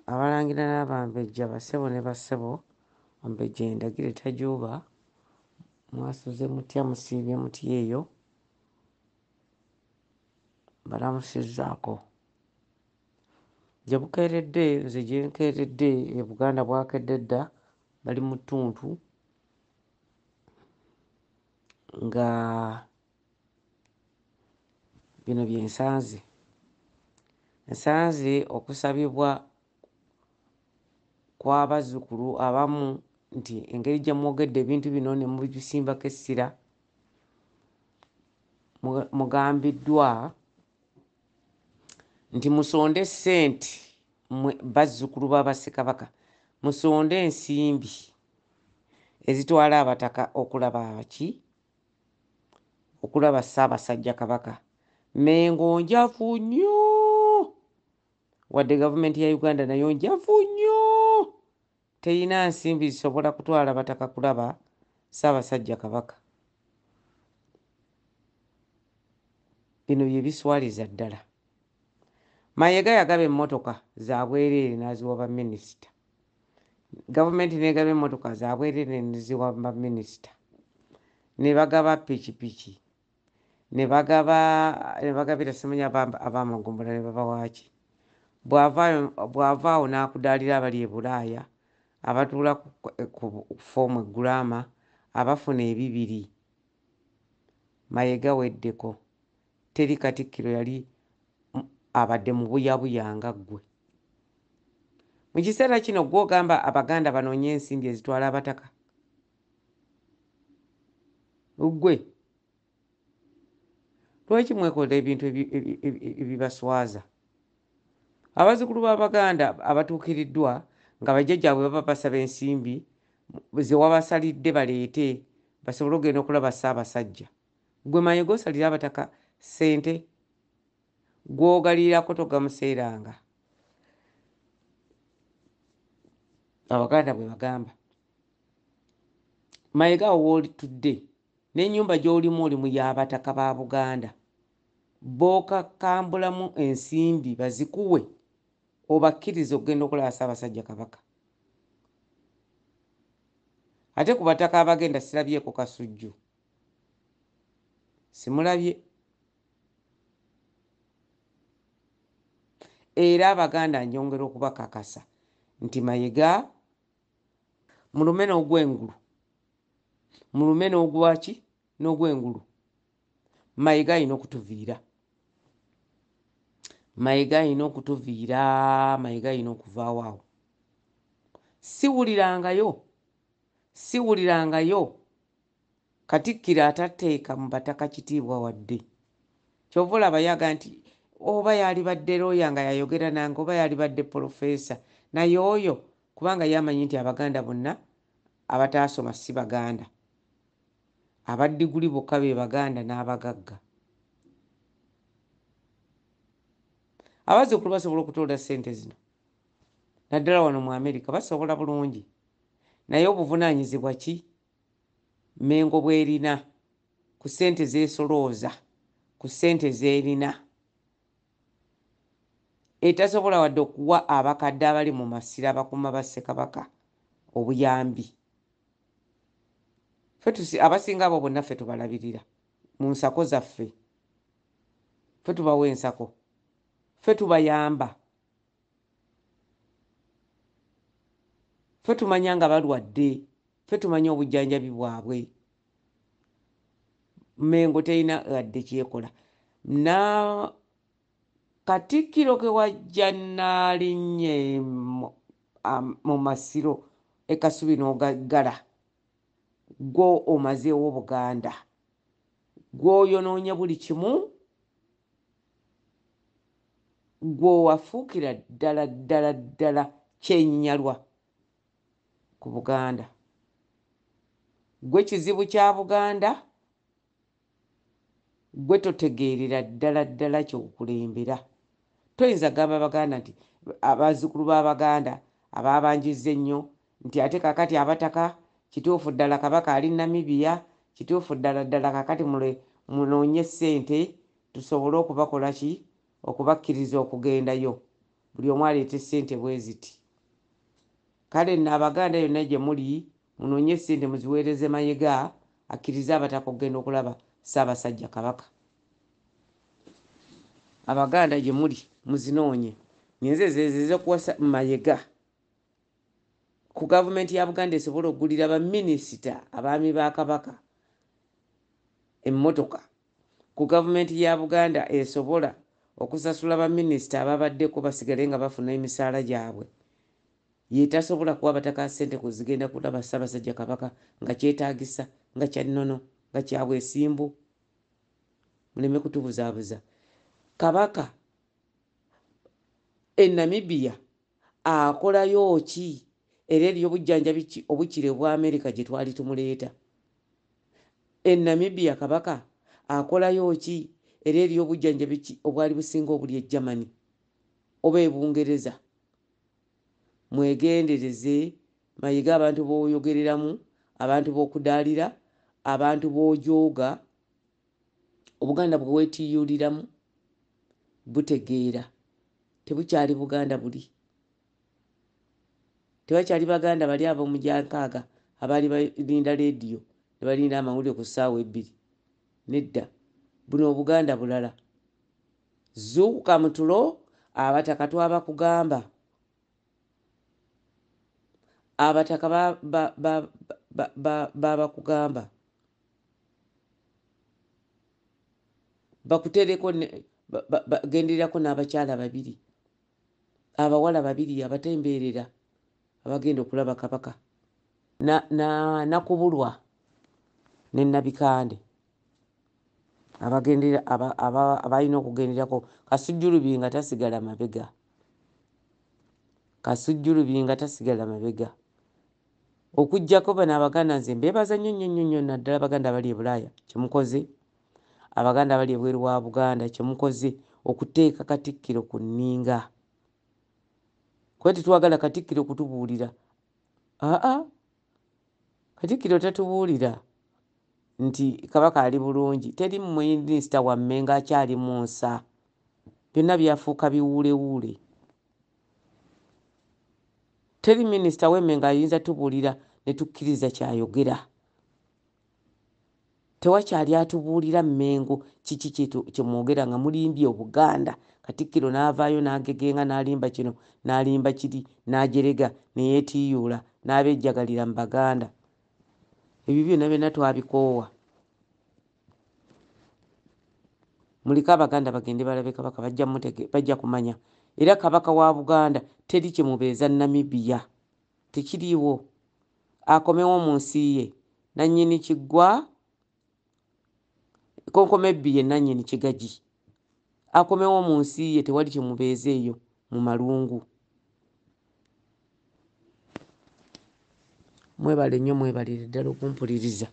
Abalangira n'Abambejja, bassebo ne bassebo, Omumbejja Endagire Tajuuba, mwasuze mutya, musiibye mutya eyo? Mbalamusizzaako. Gye bukeeredde, nze gye nkeeredde e Buganda bwakedde dda, bali mu ttuntu nga bino bye nsanze. Nsanze okusabibwa kw'abazzukulu abamu nti engeri gye mwogedde ebintu bino ne mubisimbako essira, mugambiddwa nti musonde ssente mmwe bazzukulu ba Bassekabaka, musonde ensimbi ezitwala abataka okulaba ki? Okulaba Ssaabasajja Kabaka. Mmengo njavu nnyo wadde gavumenti ya Uganda nayo njavu nnyo teyina nsimbi zisobola kutwala bataka kulaba Ssaabasajja Kabaka. Bino bye biswaliza ddala. Mayega yagaba emmotoka za bwereere n'aziwa baminisita. Gavumenti n'egaba emmotoka za bwereere neziwa baminisita. Ne bagaba pikipiki. Ne bagaba ne bagabira simanyi ab'amagombolola ne babawa ki. Bw'ava awo n'akudaalira abali e Bulaaya, abatuula ku ffoomu e Gulaama, abafuna ebibiri. Mayega weddeko. Teri Katikkiro yali abadde mubuyabuya nga ggwe. Mu kiseera kino ggwe ogamba Abaganda banoonye ensimbi ezitwala abataka? Ggwe? Lwaki mwekola ebintu ebibaswaza? Abazzukulu b'Abaganda abatuukiriddwa nga bajjajjaabwe baba basaba ensimbi ze wabasalidde baleete basobole okugenda okulaba Ssaabasajja. Ggwe Mayega osalira abataka ssente? Gw'ogaliirako togamuseeranga. Abaganda bwe bagamba. Mayega awo w'olitudde n'ennyumba gy'olimu oli mu y'abataka ba Buganda. B'okakambulamu ensimbi bazikuwe obakkirize okugenda okulaba Ssaabasajja Kabaka. Ate ku bataka abagenda sirabyeko Kasujju. Simulabye. Era Abaganda njongera okubakakasa nti Mayega mulume n'ogwengulu, mulume n'ogwaki n'ogwengulu. Mayiga alina okutuviira, Mayiga alina okutuviira, Mayiga alina okuvaawo awo. Siwulirangayo, siwulirangayo Katikkiro atateeka mu bataka kitiibwa wadde. Ky'ova olaba ye agamba nti oba yalibadde looya nga yayogera nange oba yalibadde polofeesa naye oyo kubanga ye amanyi nti Abaganda bonna abataasoma si Baganda. Aba ddiguli bokka be Baganda n'abagagga. Abazzukulu basobola okutoola ssente zino naddala wano mu Amerika basobola bulungi naye obuvunaanyizibwa ki Mmengo bw'erina ku ssente z'esolooza ku ssente z'erina etasobola wadde okuwa abakadde abali mu Masiro abakuuma ba Ssekabaka obuyambi. Ffe abasinga abo bonna ffe tubalabirira mu nsako zaffe. Ffe tubawa ensako. Ffe tubayamba. Ffe tumanya nga balwadde. Ffe tumanya obujjanjabi bwabwe. Mmengo terina wadde kyekola. Na Katikkiro ke wajja n'alinnya mu Masiro e Kasubi n'ogaggala, ggwe omazeewo Buganda. Ggwe oyonoonye buli kimu, ggwe owafuukira ddala ddala ddala kyenyinyalwa ku Buganda. Ggwe kizibu kya Buganda. Ggwe totegeerera ddala ddala ky'okulembera. Toyinza kugamba Baganda nti abazzukulu b'Abaganda abaabanjizza ennyo nti ate kaakati Abataka, kituufu ddala Kabaka ali Namibia, kituufu ddala ddala kaakati mule munoonye ssente tusobole okubakola ki? Okubakkiriza okugendayo. Buli omu aleete ssente bwe ziti. Kale nno Abaganda yonna gye muli munoonye ssente muziweereze Mayega akkirize Abataka okugenda okulaba Ssaabasajja Kabaka. Abaganda gye muli muzinoonye. Ngenze zezize kuwa Mayega. Ku gavumenti ya Buganda esobola okugulira baminisita abaami ba Kabaka emmotoka. Ku gavumenti ya Buganda esobola okusasula baminisita ababaddeko basigale nga bafuna emisaala gyabwe. Ye tasobola kuwa Bataka ssente kuzigenda kulaba Ssaabasajja Kabaka nga kyetaagisa, nga kya nnono, nga kya bwesimbu. Muleme kutubuzaabuza. Kabaka e Namibia akolayo ki era eriyo bujjanjabi ki obukira obwa Amerika gye twali tumuleeta? E Namibia Kabaka akolayo ki era eriyo bujjanjabi ki obwali businga obuli e Germany oba e Bungereza? Mwegendereze Mayiga abantu b'oyogereramu, abantu b'okudaalira, abantu b'ojooga, Obuganda bwe weetiiyuliramu butegeera. Tebukyali Buganda buli. Tebakyali Baganda bali ab'omu gyankaaga abaali balinda leediyo ne balinda amawulire ku ssaawa ebbiri. Nedda. Buno Obuganda bulala. Zuukuka mu tulo, Abataka twabakugamba. Abataka babakugamba. Bakutereko bagendererako n'abakyala babiri, abawala babiri abatembeerera abagenda okulaba Kabaka. Nakubulwa ne Nabikande abagendera abalina okugenderako. Kasujjulubi nga tasigala mabega. Kasujjulubi nga tasigala mabega. Okuggyako bano Abaganda nze mbeebaza nnyo nnyo nnyo nnyo naddala Abaganda abali e Bulaaya kye mukoze, Abaganda abali ebweru wa Buganda kye mukoze okuteeka Katikkiro ku nninga. Kuba tetwagala Katikkiro kutubuulira. Aa, Katikkiro tatubuulira nti Kabaka ali bulungi. Teri minisita wa Mmengo akyali mu nsa. Byonna byafuuka biwuulewuule. Teri minisita w'Emmengo ayinza tubuulira ne tukkiriza ky'ayogera. Tewakyali atubuulira Mmengo kiki kye mwogera nga mulimbye Obuganda. Katikkiro n'avaayo n'agegenga n'alimba kino n'alimba kiri n'ajerega ne yeetiiyuula n'abeejjagalira mu Baganda. Ebyo byonna byonna twabikoowa. Muleke Abaganda bagende balabe Kabaka, bajja kumanya. Era Kabaka wa Buganda teri kye mubeeza Namibia. Tekiriiwo. Akomewo mu nsi ye. Nannyini kiggwa, konkomebbi ye nannyini kigagi. Akomewo mu nsi ye, tewali kye mubeeza eyo mu malungu. Mwebale nnyo, mwebalire ddala okumpuliriza.